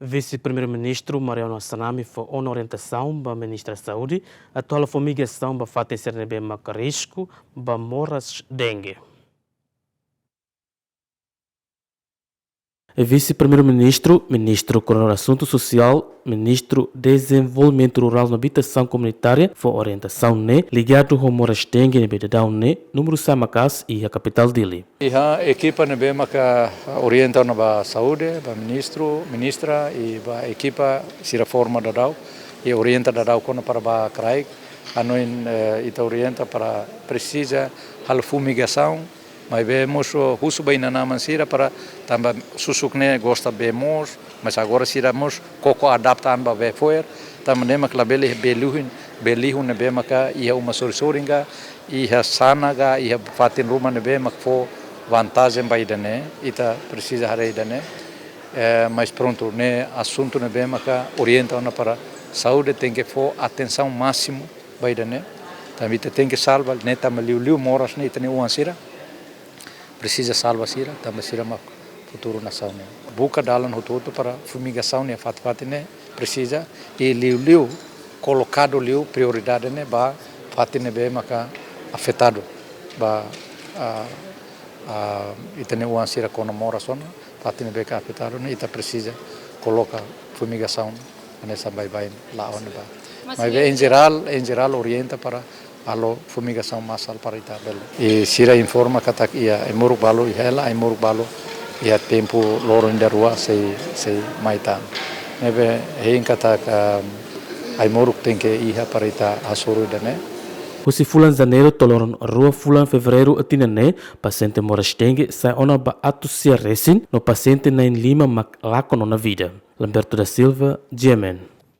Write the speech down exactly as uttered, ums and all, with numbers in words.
Vise-Primeiru-Ministru Mariano Assanami fó ona orientasaun ba Ministra Saúde atu halo fumigasaun ba fatin sira ne'ebé maka risku ba moras dengue. Vise-Primeiru-Ministru, Ministru Koordenadór Asuntu Sosiál, Ministru Dezenvolvimentu Rurál no Abitasaun Komunitária fó orientasaun ne'e ligadu ho moras dengue ne'ebé daudaun ne'e númeru sa'e maka'as iha kapitál Dili. Iha ekipa ne'ebé maka orienta ona ba saúde, ba ministru, ministra, i ba ekipa sira forma daudaun, i orienta daudaun kona-ba kraik, hanoin, eh, ita orienta para presiza halo fumigasaun, maibé mós husu ba inan-aman sira para tanba susuk ne'e gosta bee moos, mas agora sira mós koko adapta an ba bee fo'er, tanba ne'e mak labele bee lihun, bee lihun ne'ebé maka iha uma sorin-sorin ka, iha sanan ka, iha fatin ruma ne'ebé mak fó vantajen ba ida-ne'e, ita presiza haree ida-ne'e. Eh, mas prontu, ne'e asuntu ne'ebé maka orienta ona para saúde tenke fó atensaun másimu ba ida-ne'e. Tanba ita tenke salva, ne'e tanba liuliu moras ne'e ita-nia oan sira. Presiza salva sira, tanba sira mak futuru nasaun ne'e. Buka dalan hotu-hotu para fumigasaun iha fatin-fatin ne'e presiza, i liuliu kolokadu liu prioridade ne'e ba fatin ne'ebé maka afetadu ba, ah, ah, ita-nia oan sira kona moras ona, fatin ne'ebé ke afetadu ne'e ita presiza koloka fumigasaun hanesan baibain la'o ne'ebá. Mas maibé, em geral, em geral orienta para halo fumigasaun masál para ita bele. I sira informa katak iha ai-moruk balu iha hela, ai-moruk balu iha tempu loron ida rua sei, sei mai tan. Ne'ebé hein katak, ah, ai-moruk tenke iha para ita hasoru ida-ne'e. Husi fulan Janeiru to'o loron rua fulan Fevereiru tinan ne'e, pasiente moras dengue sa'e ona ba atus sia resin, no pasiente na'in-lima mak lakon ona vida. Lamberto da Silva, G M N.